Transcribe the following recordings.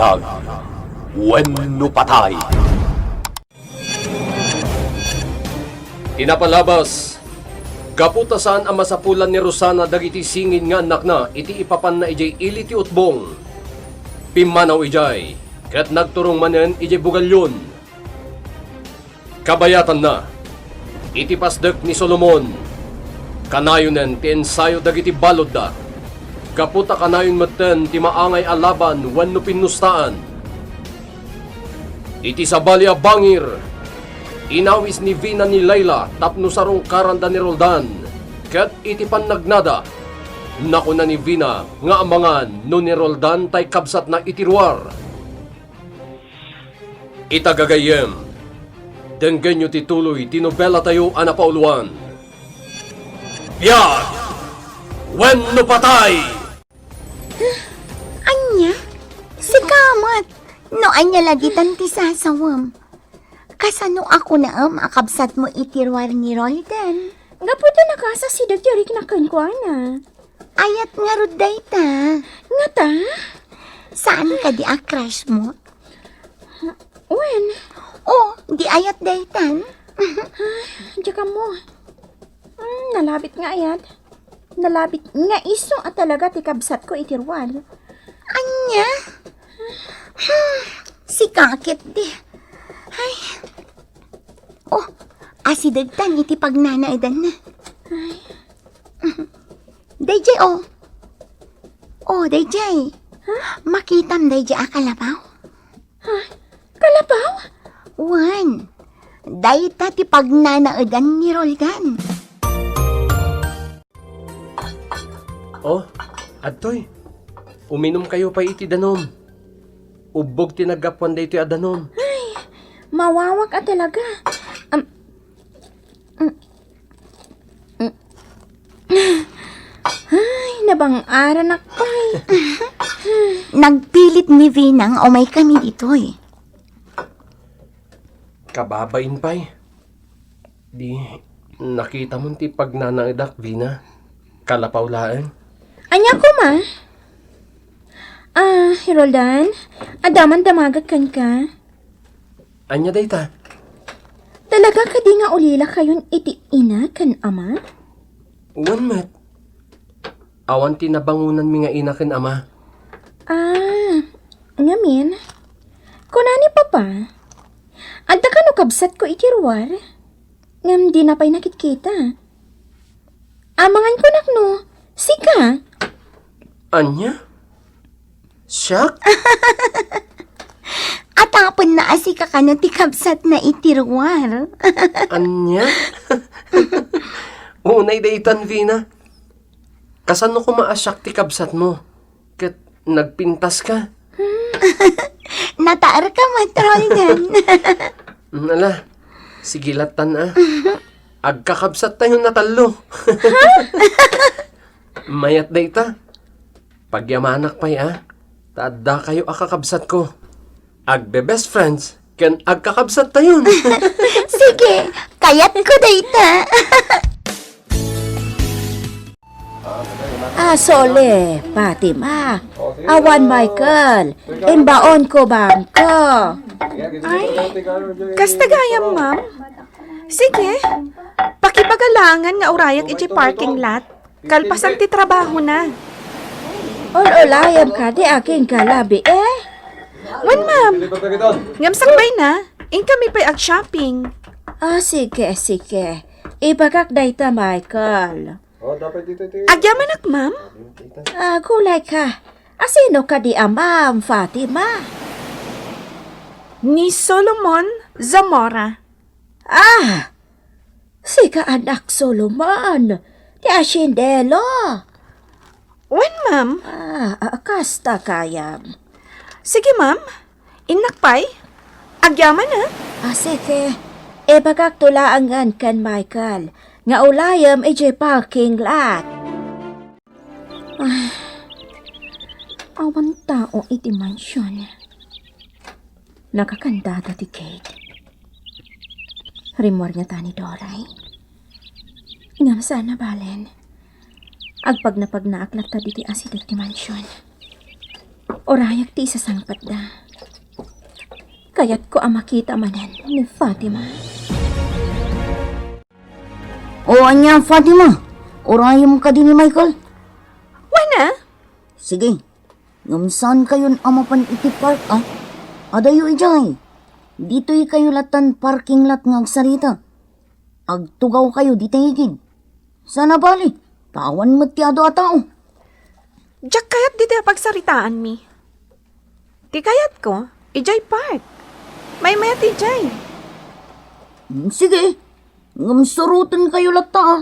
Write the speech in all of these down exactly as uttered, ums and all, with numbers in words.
Tag, wenno patay. Ti napalabas, gapu ta saan a masapulan ni Rosana dagiti singin nga annakna iti ipapanna idiay ili ti utbong. Pimmanaw idiay, ket nagturong manen idiay bugalyon. Kabayatanna, iti pasdek ni Solomon, kanayonen ti ensayo dagiti baludda, gapu ta kanayon metten ti maangay a laban wenno pinnustaan. Iti sabali a bangir, inawis ni Vina ni Layla tapno sarungkaranda ni Roldan, ket iti pannagnada, nakuna ni Vina nga amangan no ni Roldan tay kabsatna iti ruar. Ita gagayyem, denggenyo ti tuloy ti nobelatayo a napauluan. Biag wenno patay! Ania? Sika met, no ania la ditan ti sasawem? Kasano a kunaem a kabsatmo iti ruar ni Roldan? Gapu ta nakasasideg ti rikna kenkuana. Ayat ngarud dayta. Ngata? Saan kadi a crush mo? Wen. Oh, di ayat daytan. Ay, diak ammo. Hmm, nalabit nga ayat. Nalabit nga isu a talaga ti kabsatko iti ruar. Ania? Hmm, sika ketdi. Ay. Oh, asidegtan iti pagnanaedanna. Ay. Dayjay, oh. Oh, dayjay. Ha? Makitam dayjay a kalapaw? Ha? Kalapaw? Wen. Dayta ti pagnanaedan ni Roldan. Oh, adtoy. Uminumkayo pay iti danum. Ubbog ti naggapuan daytoy a danum. Ay, mawawak a talaga. Am, mm, mm. Ay, nabang-aranak pay. Nagpilit ni Vina nga umaykami ditoy. Kababain pay. Di, nakitamon ti pagnanaedak, Vina. Kalapaw laeng. Ania koma? Ah, Roldan, adda man damagek kenka. Ania dayta? Talaga kadi nga ulilakayon iti ina ken ama? Wen met. Awan ti nabangonanmi nga ina ken ama. Ah, ngamin? Kuna ni Papa, adda kano kabsatko iti ruar? Ngem dina pay nakitkita. Amangan kunak no, sika? Ania? Siak? Atapenna a sika kano ti kabsatna iti ruar. Ania? Unay daytan, Vina. Kasano koma a siak ti kabsatmo? Ket nagpintaska? Nataerka met, Roldan. Mm, ala, sige lattan, a. Agkakabsattayon a tallo. Mayat dayta. Pagyamanak pay, a. Ta addakayo a kakabsatko. Agbe-best friends ken agkakabsattayon. Sige, kayatko dayta. Ah, Sole, Fatima. Awan, Michael. Imbaonko bangko. Ay, kasta gayam, ma'am. Sige. Pakibagalangan nga urayak iti parking lot. Kalpasan ti trabahona. Ol-olayam kadi a kinka labi, eh? Wen, ma'am. Ngem sakbayna, inkami pay ag-shopping. Ah, sige, sige. Ibagak dayta, Michael. Oh, dapat dito, ito. Agyamanak, ma'am? Agulayka. Asino kadi a ma'am, Fatima? Ni Solomon Zamora. Ah! Sika, anak Solomon, ti asindelo. Wen, ma'am. Ah, ah, kasta gayam. Sige, ma'am. Innak pay. Agyaman, a? Ah, sige. Ibagakto laengen ken Michael nga ulayem idiay parking lot. Ah, awan tao iti mansion. Nakakandada ti gate. Rimmuar ngata ni Doray. Ngem saan a balen. Agpagnapagnaak latta ditoy asideg ti mansion. Urayek ti isasangpetda. Kayatko a makita manen ni Fatima. O ania, Fatima? Urayem kadi ni Michael? Wen a? Sige. Ngem saan kayon a mapan iti park, a? Adayo idiay. Ditoy kayo latan parking lot nga agsarita. Agtugaw kayo dita igid. Sana bali, ta awan met ti adu a tao. Diak kayat ditoy a pagsaritaanmi. Ti kayatko, idiay park. Maymayat idiay. Hmm, sige. Ngem suroten kayo latta, a.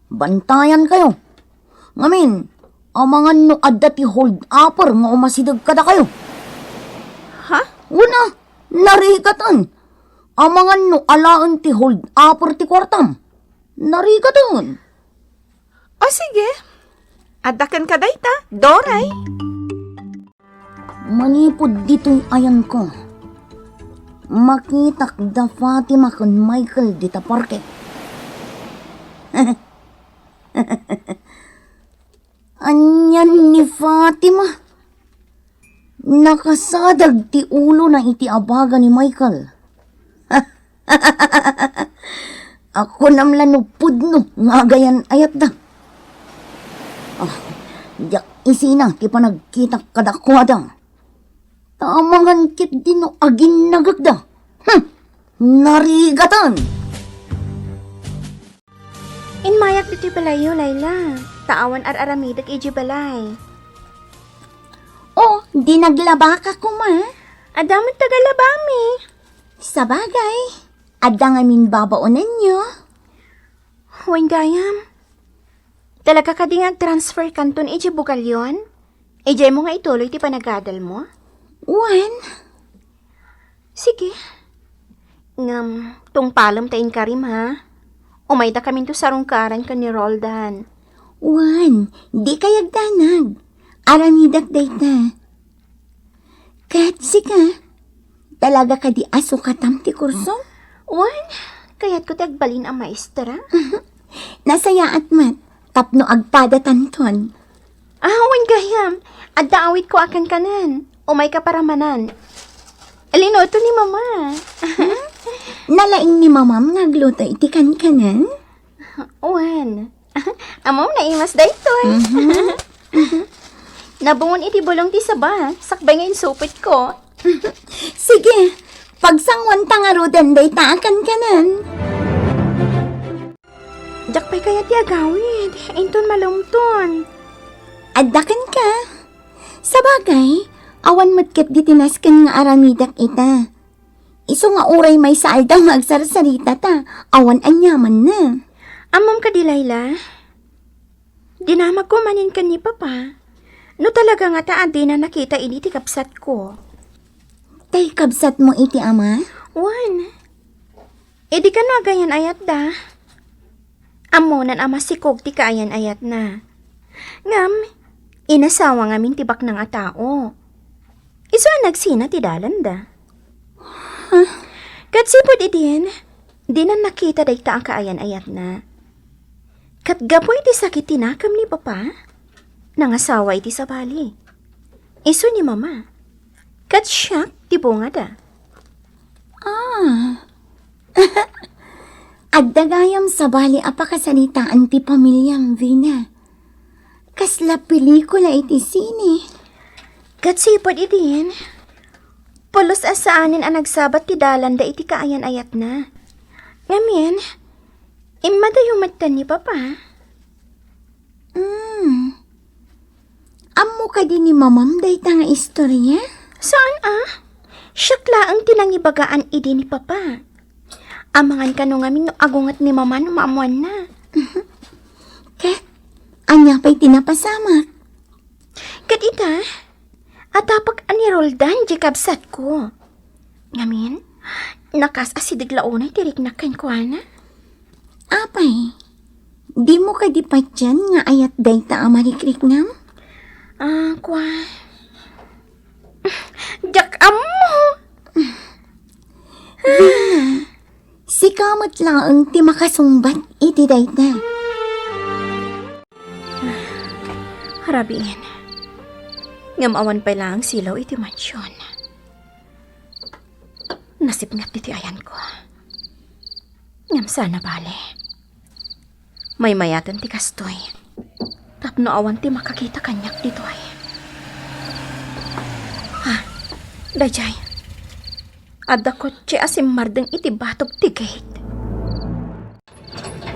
Bantayan kayo. Ngamin, amangan no adda ti hold upper nga umasideg kadakayo. Ha? Una, narigatan. Amangan no alaen ti hold upper ti kuartam. Narigatan. O sige. Adda kenka dayta, Doray. Manipud ditoy ayanko, makitak da Fatima ken Michael dita parke. Anian ni Fatima? Nakasadag ti ulona iti abaga ni Michael. Akunam la no pudno nga agayan-ayatda. Ah, diak isina ti panagkitak kadakuada. Ta amangan ketdi no aginnagekda. Hmm, narigatan! Immayak ditoy balayyo, Laila. Ta awan ar-aramidek idiay balay. O, di naglabaka koma. Adda met tagalabami. Sabagay, adda ngamin babaonenyo. Wen gayam. Talaga kadi nga agtransfer kanton idiay Bugallon? Idiaymo nga ituloy ti panagadalmo? Wen. Sige. Ngem, tungpalem ta inkarim, ha? Umaydakaminto sarungkaran ken ni Roldan. Wen, di kayagdanag. Aramidek dayta. Ket sika, talaga kadi a sukatam ti kursom? Wen, kayatko ti agbalin a maestra. Nasayaat met, tapno agpadatanton. Ah, wen gayam, adda awitko a kankanan. Umayka paramanan. Linuto ni Mama. Nalaing ni Mamam nga agluto iti kankanan? Wen. Ammom, naimas daytoy. Mhm. Nabungon iti bulong ti saba, sakbay nga insupitko. Sige, pagsanguanta ngaruden dayta a kankanan. Diak pay kayat ti agawid, inton malumton. Adda kenka. Sabagay, awan met ketdi ti nasken nga aramidek ita. Isu nga uray maysa aldaw nga agsarsarita ta, awan aniamanna. Ammom kadi, Laila? Dinamagko manen ken ni Papa. No talaga ngata a dina nakita idi ti kabsatko. Tay kabsatmo iti ama? Wen. Idi kano agayan-ayatda? Ammonan a masikog ti kaayan-ayatna. Ngem, inasawa ngamin ti baknang a tao. Isu a nagsina ti dalanda. Huh? Ket sipud idin, dinan nakita dayta a kaayan-ayatna. Ket gapu iti sakit ti nakemna ni Papa, nangasawa iti sabali. Isu ni Mama. Ket siak ti bungada. Ah. Adda gayam sabali a pakasaritaan ti pamiliam, Vina. Kasla pelikula iti sine. Ket sipud idin, pulos a saanen a nagsabat ti dalanda iti kaayan-ayatna. Ngamin, immadayo metten ni Papa. Mm. Ammo kadi ni Mamam dayta nga istorya? Saan a? Siak laeng ti nangibagaan idi ni Papa. Amangan kano ngamin no agunget ni Mama no maammoanna. Ket, ania pay ti napasamak? Ket ita, adda pay a ni Roldan diay kabsatko. Ngamin, nakas-asideg la unay ti riknak kenkuana. Apay, dimo kadi patien nga ayat dayta a marikriknam? Ah, kua. Diak ammo. Vina, sika met laeng ti makasungbat iti dayta. Rabiin. Ngem awan pay laeng silaw iti mansion. Nasipnget ditoy ayanko. Ngem saan a bale. Maymayaten ti kastoy. Tapno awan ti makakita kaniak ditoy. Ha? Daydiay. Adda kotse a simmardeng iti batog ti gate.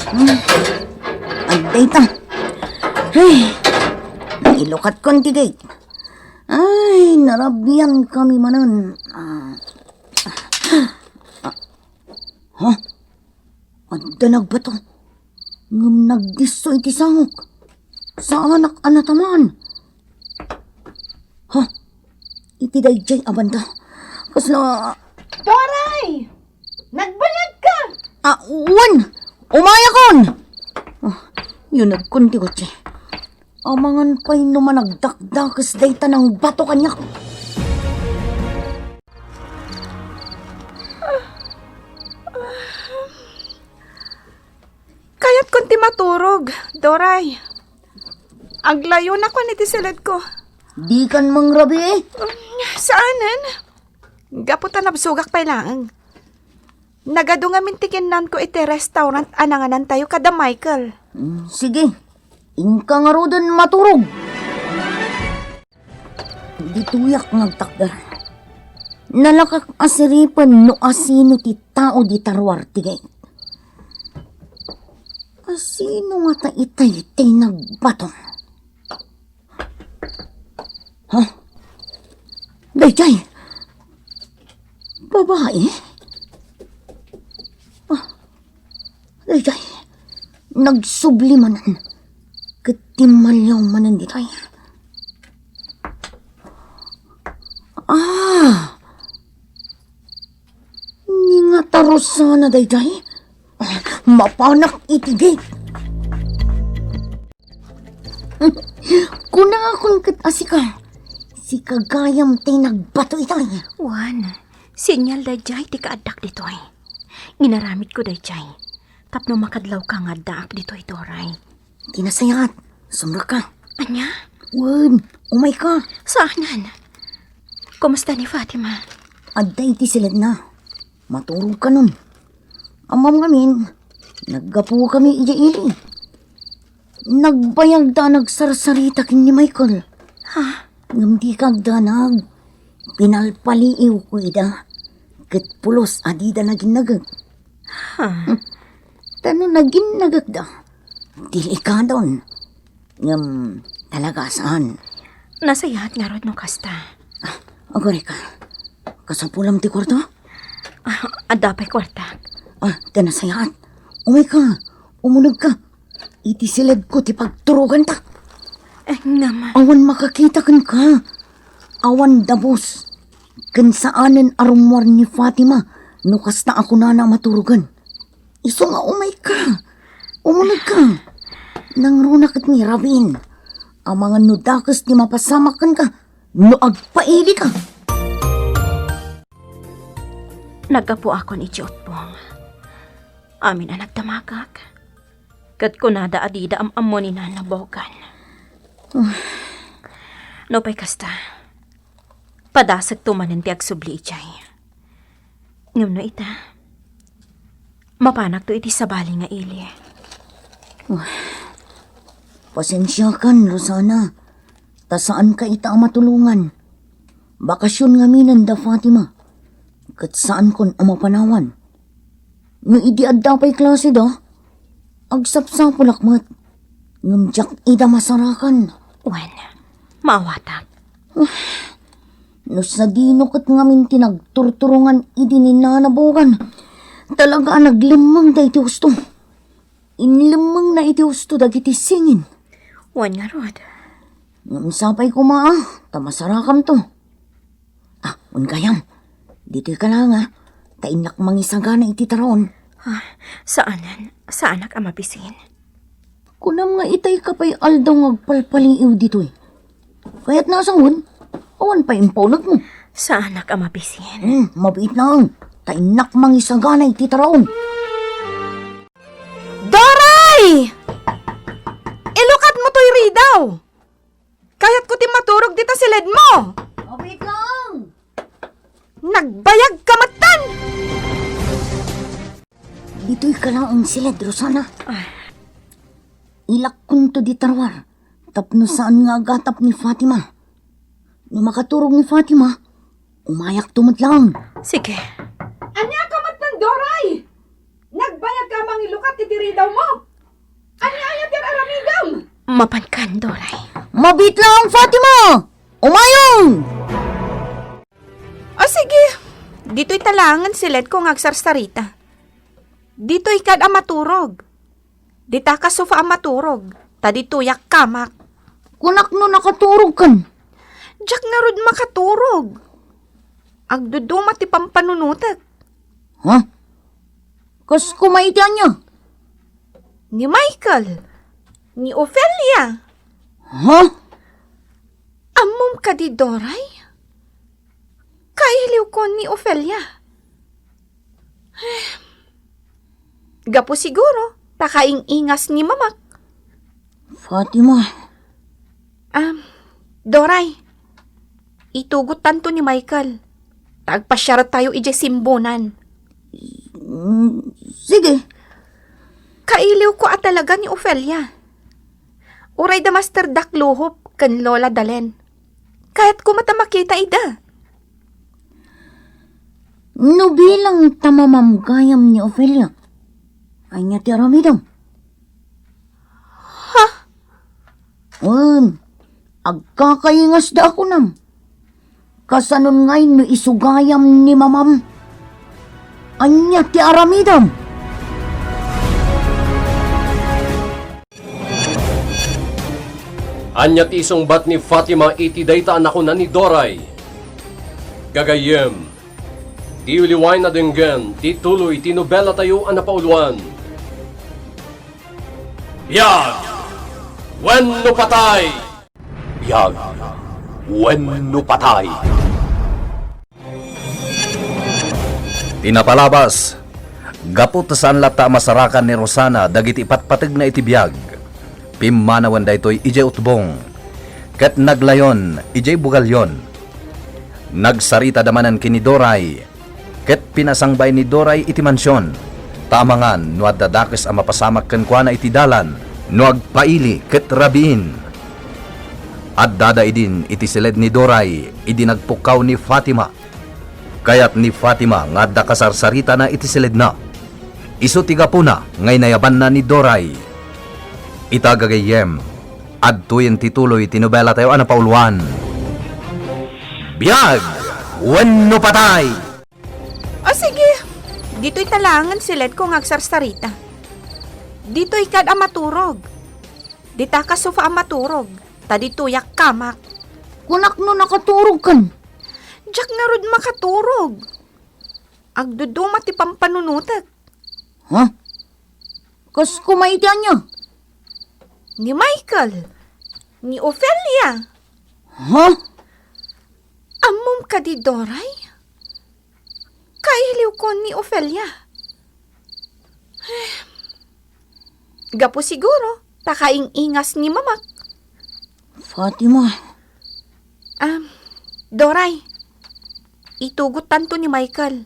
Hmm. Adda ita. Ay, nailukatkon ti gate. Ay, narabian kami manen. Ah. Ah. Ha? Adda nagbato. Ngem nagdisso iti sangok. Saanak a natamaan. Ha? Iti daydiay a banda. Kasla... Doray! Nagbayag ka! Ah, wen! Umayakon! Ah, yunegkon ti kotse. Amangan pay no managdakdakes dayta nangbato kaniak. Kayatkon ti maturog, Doray. Aglayonakon iti siledko. Dikan mangrabii? Saanen. Gapu ta nabsogak pay laeng. Nagadu ngamin ti kinnanko iti restaurant a nanganantayo kada Michael. Mm, sige. Inka ngaruden maturog. Ditoyak nga agtakder. Nalakak a siripen no asino ti tao dita ruar ti gate. Asino ngata itay ti nagbato? Ha? Daydiay? Babae? Ah, daydiay. Nagsubli manen. Ket timmaliaw manen ditoy. Ah! Ni nga ta Rosana daydiay? Ah, mapanak iti gate. Kunakon ket a sika. Sika gayam ti nagbato itoy. Wen, sinyal daydiay ti kaaddak ditoy. Inaramidko daydiay tapno makadlawka nga addaak ditoy, Doray. Ti nasayaat, sumrekka. Ania? Wen, umayka. Saanen. Kumusta ni Fatima? Adda iti siledna. Maturogkanon. Ammom ngamin, naggapukami idiay ili. Nagbayagda a nagsarsarita ken ni Michael. Ha? Ngem dika agdanag. Pinalpaliiwko ida. Ket pulos a dida naginnagek. Ha? Ta no naginnagekda, delikadon. Ngem talaga a saan. Nasayaat ngarud no kasta. Ah, agarika. Kasapulam ti kuarto? Ah, adda pay kuarta. Ah, ta nasayaat. Umayka, umunegka. Iti siledko ti pagturoganta. Eh, ngem. Awan makakita kenka. Awan dabus. Ken saanen a rummuar ni Fatima no kasta a kunana a maturogen. Isu nga umayka. Umunegka. Nangruna ket ni Rabin. Amangan no dakes ti mapasamak kenka no agpailika. Naggapuakon iti utbong. Amin a nagdamagak. Ket kunada a dida am-ammo ni Nana Bogan. Nupay kasta, padasekto manen ti agsubli idiay. Ngem no ita, mapanakto iti sabali nga ili. Pasensiakan, Rosana, ta saanka ita a matulongan. Bakasion ngaminen da Fatima, ket saankon a mapanawan. No idi adda pay klaseda, agsapsapulak met. Ngem diak ida masarakan. Wen, maawatak. No sadino ket ngamin ti nagturturongan idi ni Nana Bogan, talaga a naglemmeng daydi husto. Inlemmengna iti husto dagiti singin. Wen ngarud. Ngem sapay koma, ta masarakamto. Ah, wen gayam. Ditoyka laeng, ah, ta innak mangisagana iti taraon. Ah, saanen, saanak a mabisin. Kunam nga itayka pay aldaw nga agpalpaliiw ditoy. Kayatna a sawen, awan pay impaunegmo. Saanak a mabisin. Hmm, mabiit laeng, ta innak mangisagana iti taraon. Doray! Ilukatmo toy ridaw! Kayatko ti maturog dita sila mo! Wait lang! Nagbayag ka metten! Ditoy ka laeng siled, Rosana. Ah. Ilakkonto di taruar tapno saan nga agatap ni Fatima. No makaturog ni Fatima, umayakto met laeng. Sige. Ania ka met, Doray? Nagbayag ka mangilukat iti ridaw mo? Ania aya ti aramidem? Mapankan, Doray. Mabiit laeng, Fatima! Umayong! O sige, ditoy ta laengen siledko nga agsarsarita. Ditoy kad a maturog. Dita ka sofa a maturog, ta ditoyak kamak. Kunak no nakaturogkan. Diak ngarud makaturog. Agduduma ti pampanunotek. Ha? Kas kuma iti ania? Ni Michael. Ni Ofelia. Ha? Ammom kadi, Doray? Kailiwko ni Ofelia. Eh, gapu siguro ta kaing-ingas ni mamak. Fatima. Um, Doray, itugottanto ni Michael. Ta agpasiartayo idiay simbunan. Mm, sige. Kailiwko a talaga ni Ofelia. Uray da Master Dakluhop ken Lola Dalen. Kayatko met a makita ida. No bilang ta mamam gayam ni Ofelia, ania ti aramidem? Ha? Wen, agkakaingasda a kunam. Kasanon ngay no isu gayam ni mamam? Ania ti aramidem? Ania ti isungbat ni Fatima iti dayta a nakuna ni Doray? Gagayyem, diyo liwaen a denggen ti tuloy ti nobelatayo a napauluan, Biag wenno Patay! Biag wenno Patay? Ti napalabas, gapu ta saan latta a masarakan ni Rosana dagiti ipatpategna iti biag, pimmanawen daytoy idiay utbong, ket naglayon idiay bugalyon. Nagsaritada manen ken ni Doray, ket pinasangbay ni Doray iti mansion, ta amangan no adda dakes a mapasamak kenkuana iti dalan, no agpaili ket rabiin. Addada idin iti siled ni Doray idi nagpukkaw ni Fatima. Kayat ni Fatima nga adda kasarsaritana iti siledna. Isu ti gapuna nga inayabanna ni Doray. Ita gagayyem, adtoyen ti tuloy ti nobelatayo a napauluan, Biag wenno Patay! O sige, ditoy ta laengen siledko nga agsarsarita. Ditoy kad a maturog. Dita ka sofa a maturog, ta ditoyak kamak. Kunak no nakaturogkan. Diak ngarud makaturog. Agduduma ti pampanunotek. Ha? Kas kuma iti ania? Ni Michael. Ni Ofelia. Ha? Ammom kadi, Doray? Kailiwko ni Ofelia. Eh, gapu siguro ta kaing-ingas ni mamak. Fatima. Um, Doray, itugottanto ni Michael.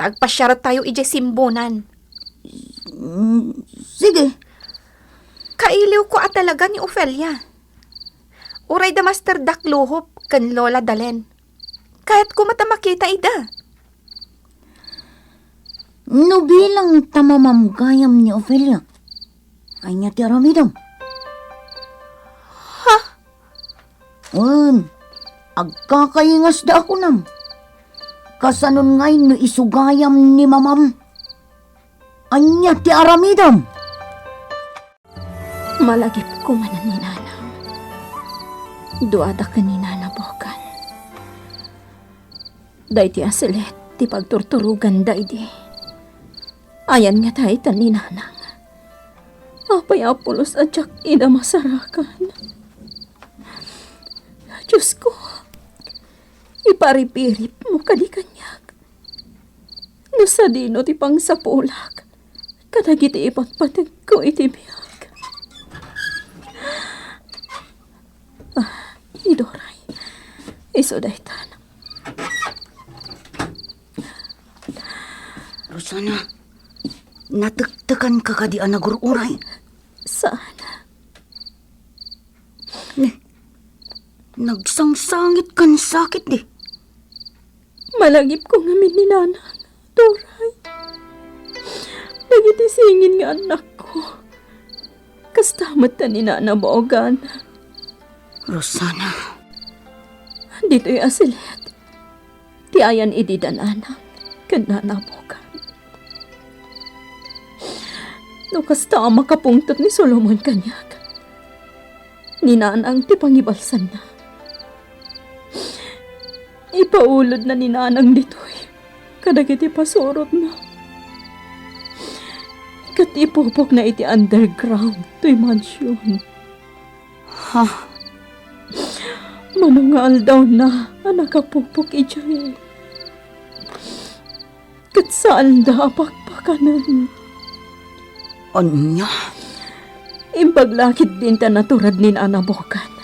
Ta agpasiartayo idiay simbunan. Mm, sige. Kailiwko a talaga ni Ofelia. Uray da Master Dakluhop ken Lola Dalen. Kayatko met a makita ida. No bilang ta mamam gayam ni Ofelia, ania ti aramidem? Ha? Wen, agkakaingasda a kunam. Kasanon ngay no isu gayam ni mamam? Ania ti aramidem? Malagipko manen ni Nanang. Duada ken ni Nana Bokan. Daydi a silet ti pagturturoganda idi. Ayan nga dayta ni Nanang. Apay a pulos a diak ida masarakan. Diosko, iparipiripmo kadi kaniak. No sadino ti pangsapulak kadagiti ipatpategko iti biag. Ah, ni Doray, Isu daytan. Rosana, natektekanka kadi a nagur-uray? Saan. Ni, nagsangsangit kan sakit di. Malagipko ngamin ni Nanang, Doray. Dagiti singin nga annakko, kasta met ni Nana Bogan. Rosana. Ditoy a silet ti ayan idi da Nanang ken Nana Bogan. No kasta a makapungtot ni Solomon kaniak, ni Nanang ti pangibalsanna. Ipaulodna ni Nanang ditoy kadagiti pasurotna. Ket ipupokna iti underground toy mansion. Ha? Mano nga aldawna a nakapupok idiay. Ket saanda a pakpakanen. Ania? Imbag la ketdin ta natured ni Nana Bogan.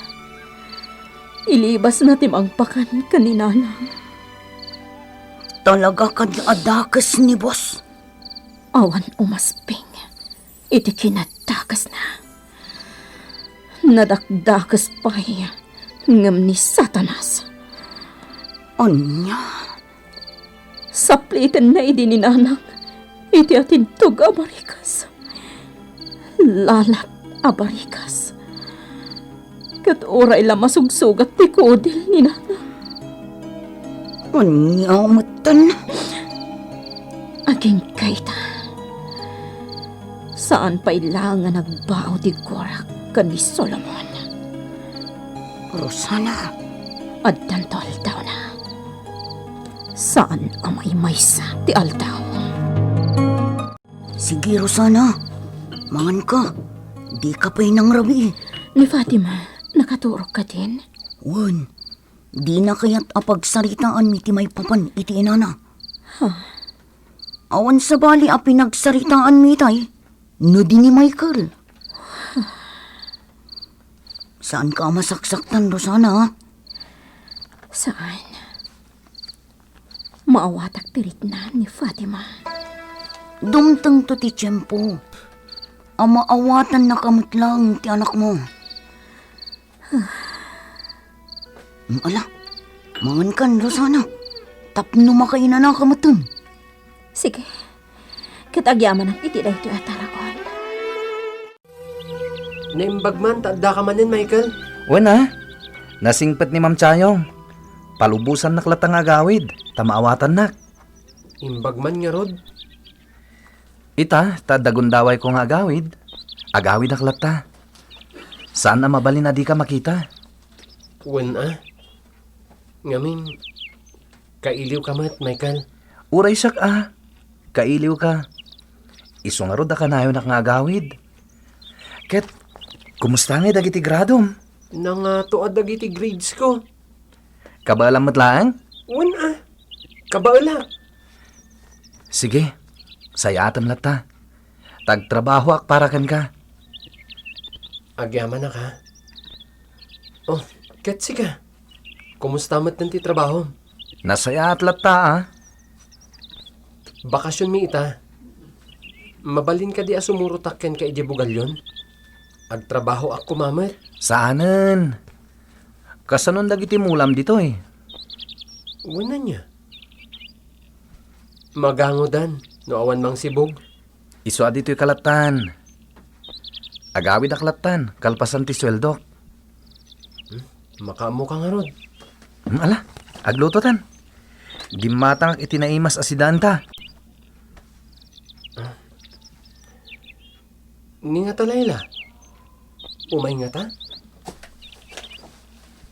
Ilibasna ti mangpakan ken ni Nanang. Talaga kadi a dakes ni boss? Awan umasping iti kinadakesna. Nadakdakes pay ngem ni Satanas. Ania? Saplitenna idi ni Nanang iti atintog a barikas. Lalat a barikas. Ket uray la masugsugat ti kudil ni Nanang. Ania metten? Agingga ita. Saan pay la nga nagbao ti gurak ken ni Solomon. Rosana. Addanto aldawna. Saan a maymaysa ti aldaw. Sige, Rosana. Manganka. Dika pay nangrabii. Ni Fatima, nakaturog ka din? Wen, dina kayat a pagsaritaanmi ti maipapan iti inana. Ha? Awan sabali a pinagsaritaanmi itay no di ni Michael. Saanka a masaksaktan, Rosana, ha? Saan. Maawatak ti rikna ni Fatima. Dumtengto ti tiempo a maawatannaka met laeng ti anakmo. Hmm, ala, mangankan, Rosana, tapno makainanaka metten. Sige, ket agyamanak iti daytoy a taraon. Naimbag man ta addaka manen, Michael? Wen a, nasingpet ni Ma'am Chayong. Palubosannak latta nga agawid, ta maawatannak. Imbag man ngarud? Ita, ta adda gundawayko nga agawid, agawidak latta. Saan a mabalin a dika makita. Wen a. Ngamin, kailiwka met, Michael. Uray siak a, kailiwka. Isu ngarud a kanayonak nga agawid. Ket, kumusta ngay dagiti gradom? Nangato a dagiti gradesko. Kabaelam met laeng? Wen a. Kabaelak. Sige, sayaatem latta. Ta agtrabahoak para kenka. Agyamanak, ha? Oh, ket sika? Kumusta met ti trabahom? Nasayaat latta, a. Bakasionmi ita. Mabalin kadi a sumurotak kenka idiay bugalyon? Agtrabahoak koma met. Saanen. Kasanon dagiti mulam ditoy? Wen ania. Magangodan no awan mangsibug. Isu a ditoy kalattan. Agawidak lattan, kalpasan ti sueldok. Hmm, makaammoka ngarud. Hmm, ala, aglutotan. Gimmatangak iti naimas a sidaanta. Ah. Ni ngata, Laila? Umay ngata?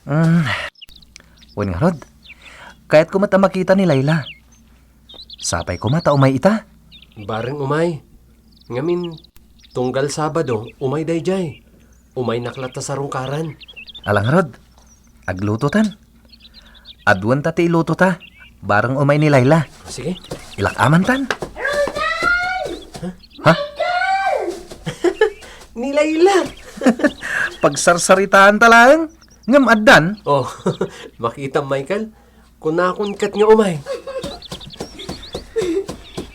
Hmm. Wen ngarud, kayatko met a makita ni Laila. Sapay koma ta umay ita. Bareng umay. Ngamin, tunggal Sabado, umay daydiay. Umaynak latta sarungkaran. Ala ngarud, aglutotan. Aduan ta ti ilutota, bareng umay ni Laila. Sige. Ilak amantan. Ha? Ha? Ni Laila. Pagsarsaritaan ta laeng. Ngem addan? Oh, makita, Michael? Kunakon ket nga umay.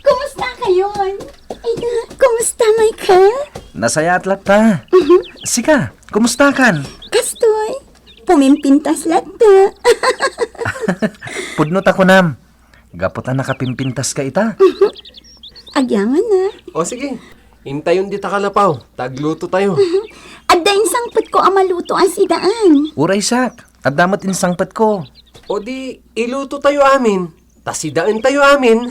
Kumusta kayon? Ay, kumusta, Michael? Nasayaat latta. Mhm. Sika, kumustakan? Kastoy, pumimpintas latta. Pudno ta kunam. Gapu ta nakapimpintaska ita. Agyaman na. O sige, intayon dita kalapaw, ta aglutotayo. Adda insangpetko a maluto a sidaan. Uray siak, adda met insangpetko. O di, ilutotayo amin, ta sidaentayo amin.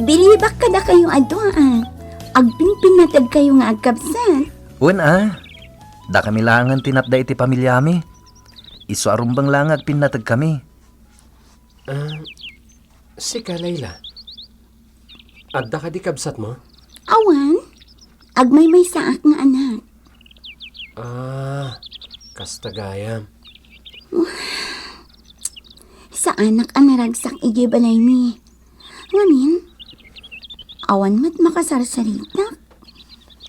Bilibak kadakayo a dua, a. Agpinpinnategkayo nga agkabsat. Wen, a. Dakami laengen ti natda iti pamiliami. Isu a rumbeng laeng nga agpinnategkami. Ah, sika, Layla. Adda kadi kabsatmo? Awan. Agmaymaysaak nga anak. Ah, kasta gayam. Saanak a naragsak idiay balaymi. Ngamin, awan met makasarsaritak.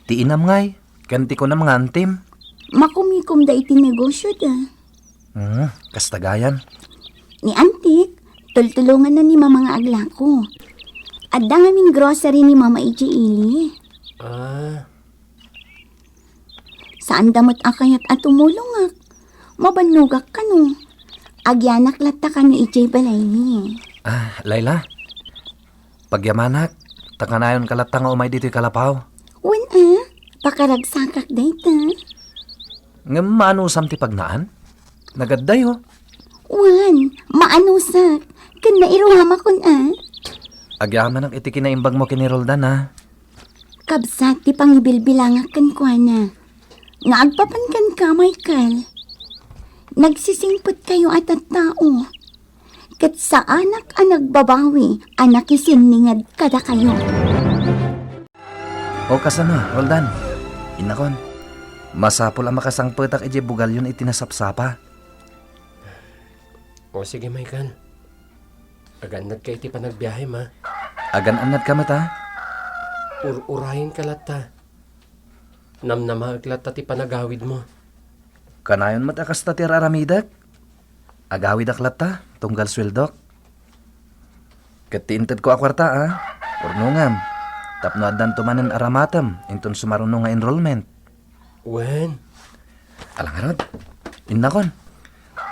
Ti inam ngay, ken ti kunam nga antim. Makumikomda iti negosio da. Hmm, kasta gayam. Ni antik, tultulonganna ni mama nga aglako. Adda ngamin grocery ni mama idiay ili. Ah. Saanda met a kayat a tumulongak. Mabannogak kano. Agyanak latta kano idiay balaymi. Ah, Layla, pagyamanak, ta kanayonka latta nga umay ditoy kalapaw. Wen a, pakaragsakak dayta. Ngem maanusam ti pagnaan? Nagaddayo. Wen, maanusak. Ken nairuamakon a. Agyamanak iti kinaimbagmo ken ni Roldan a. Kabsat ti pangibilbilangak kenkuana. Nga agpapan kenka, Michael. Nagsisingpetkayo a tattao. Ket saanak a nagbabawi a nakisinninged kadakayo. O kasano, Roldan? Innakon, masapul a makasangpetak idiay bugalyon iti nasapsapa. O sige, Michael. Agan-annadka iti panagbiahem, a. Agan-annadka met, a. Ur-urayenka latta. Namnamaek latta ti panagawidmo. Kanayon met a kasta ti ar-aramidek. Agawidak latta, tunggal sueldok. Ket ti intedko a kuarta, a, purnongam, tapno addanto manen a ramatem inton sumaruno nga enrollment. Wen. Ala ngarud, innakon,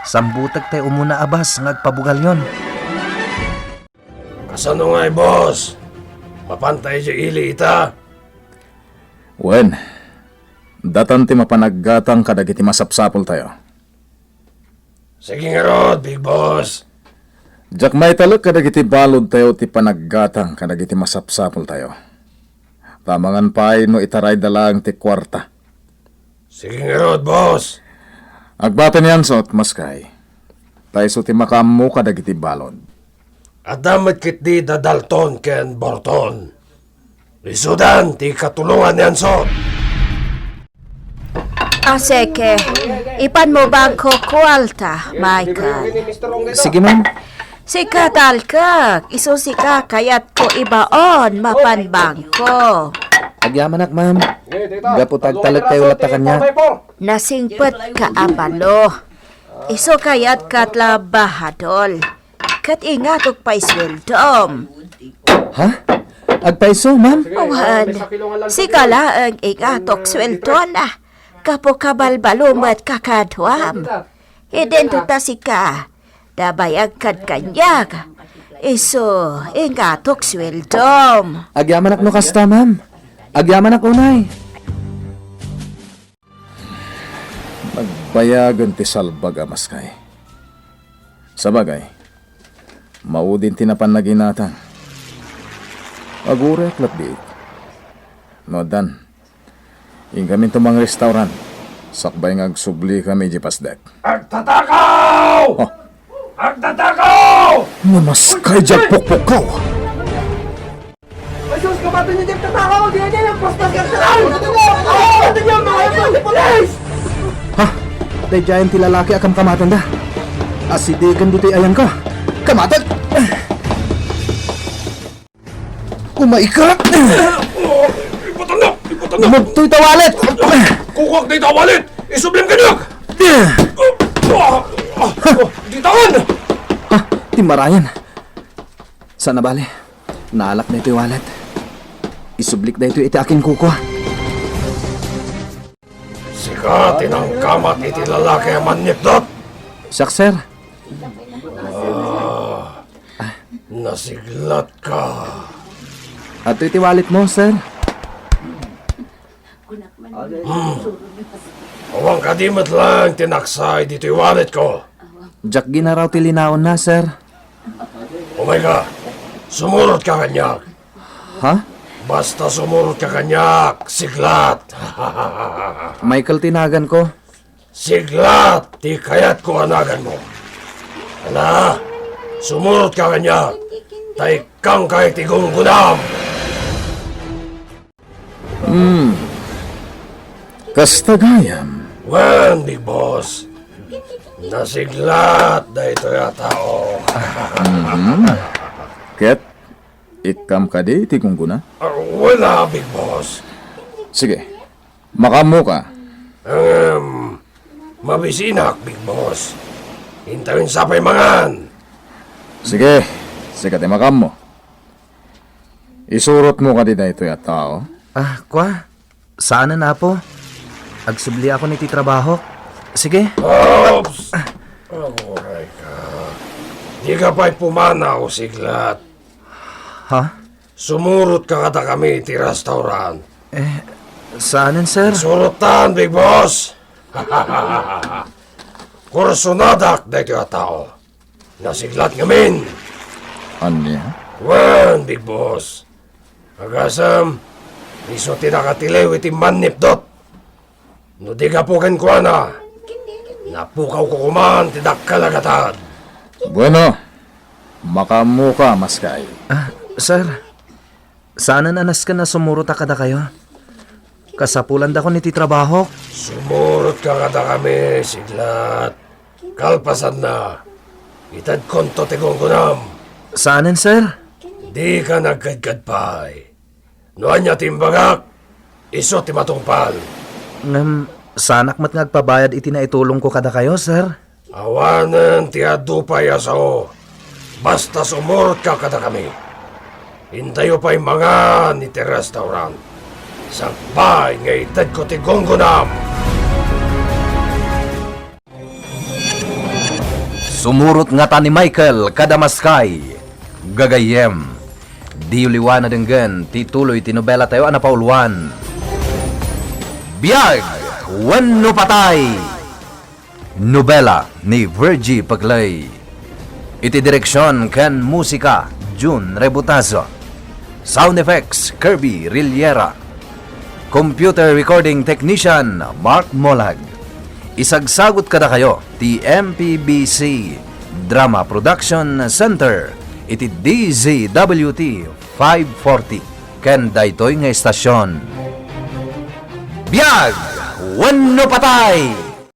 sambutek tay umuna a bus nga agpabugalyon. Kasano ngay, boss? Mapanta idiay ili ita? Wen, datan ti mapan aggatang kadagiti masapsapultayo. Sige ngarud, Big Boss. Diak maitalek kadagiti baludtayo ti panaggatang kadagiti masapsapultayo. Ta amangan pay no itarayda laeng ti kuarta. Sige ngarud, boss. Agbati ni Ansot, maskay. Ta isu ti makaammo kadagiti balud. Adda met ketdi da Dalton ken Borton. Isudan ti katulongan ni Ansot. Aseke, ipanmo bangko kuarta, Michael. Sige, ma'am. Sika, talkek, isu sika kayatko ibaon mapan bangko. Agyamanak, ma'am. Gapu ta agtalektayo latta kaniak. Nasingpetka a balo. Isu kayat ket la bahadol. Ket ingatok pay sueldom. Ha? Agpayso, ma'am? Awan. Sika laeng ingatok sueldona. Gapu kabalbalo met kakaduam. Idinto ta sika. Dabayag kad kaniak. Isu, ingatok sueldom. Agyamanak no kasta, ma'am. Agyamanak unay. Nagbayagen ti salbag a maskay. Sabagay, maudin ti napan naginatang. Agurayak latdi. No addan, inkaminto mangrestaurant. Sakbay nga agsublikami idiay pasdek. Agtatakaw! Oh. Agtatakaw! Namaskay diay pukpukkaw! Ay, sus, kamaten niyo, Jeff, tatakaw! Di niyo, basta ka tatakaw! Kamaten niyo, mga ito, si pulis! Ha? Daydiayen ti lalaki a kamkamatenda. Asidegen ditoy ayanko. Kamaten! Umayka! Ipatan na! Ipatan na! Umugtoy ta walet! Kukuak dayta a wallet! Isublim kaniak! Ah, ah, ah, ditan! Ah, ti marayan. Saan a bale. Naalak daytoy wallet. Isublik daytoy iti akin kukua. Sika ti nangkamat iti lalaki a mannipdot? Siak, sir. Ah, nasiglatka. Adtoy ti wallet mo, sir. Hmm. Awan kadi met laeng ti naksa ditoy wallet ko. Diak ginaraw ti linaonna, sir. Umayka. Sumurotka kaniak. Ha? Basta sumurotka kaniak, siglat. Michael ti naganko. Siglat ti kayatko a naganmo. Ala, sumurotka kaniak, ta ikkangka iti gunggonam. Hmm. Kasta gayam. Wen, Big Boss. Nasiglat daytoy a tao. Mhm. Ket, ikkam kadi ti gunggona? Ah, wala, Big Boss. Sige. Makaammoka. Ngem, mabisinak, Big Boss. Intayon sa pay mangan. Sige. Sika ti makaammo. Isurotmo kadi daytoy a tao? Ah, kua? Saanen, Apo. Agsubliakon iti trabahok. Sige. Oops! Aguray ka. Dika pay pumanaw, siglat. Ha? Sumurotka kadakami iti restaurant. Eh, saanen, sir? Surotan, Big Boss! Kursonadak daytoy a tao. Nasiglat ngamin. Ania? Wen, Big Boss. Agasem, isu ti nakatiliw iti mannipdot. No di gapu kenkuana, napukawko koman ti dakkel a gatad. Bueno, makaammoka, maskay. Ah, sir, saanen a nasken a sumurot a kadakayo. Kasapulandakon iti trabahok. Sumurotka kadakami, siglat. Kalpasanna, itedkonto ti gunggonam. Saanen, sir? Dika nagkadkad pay. No ania ti imbagak, isu ti matungpal. Ngem, saanak met nga agpabayad iti naitulongko kadakayo, sir. Awanen ti adu pay a sao. Basta sumurotka kadakami. Intayo pay mangan iti restaurant. Sakbay nga itedko ti gunggonam. Sumurot ngata ni Michael kada maskay. Gagayyem, diyo liwan a denggen ti tuloy ti nobelatayo a napauluan, Biag Wenno Patay. Nobela ni Virgie Peclay. Iti direksion ken musika, Jun Rebutazo. Sound effects, Kirby Rillera. Computer recording technician, Mark Molag. Isagsagut kadakayo ti M P B C Drama Production Center iti D Z W T five forty ken daytoy nga estasion. Biag Wenno Patay!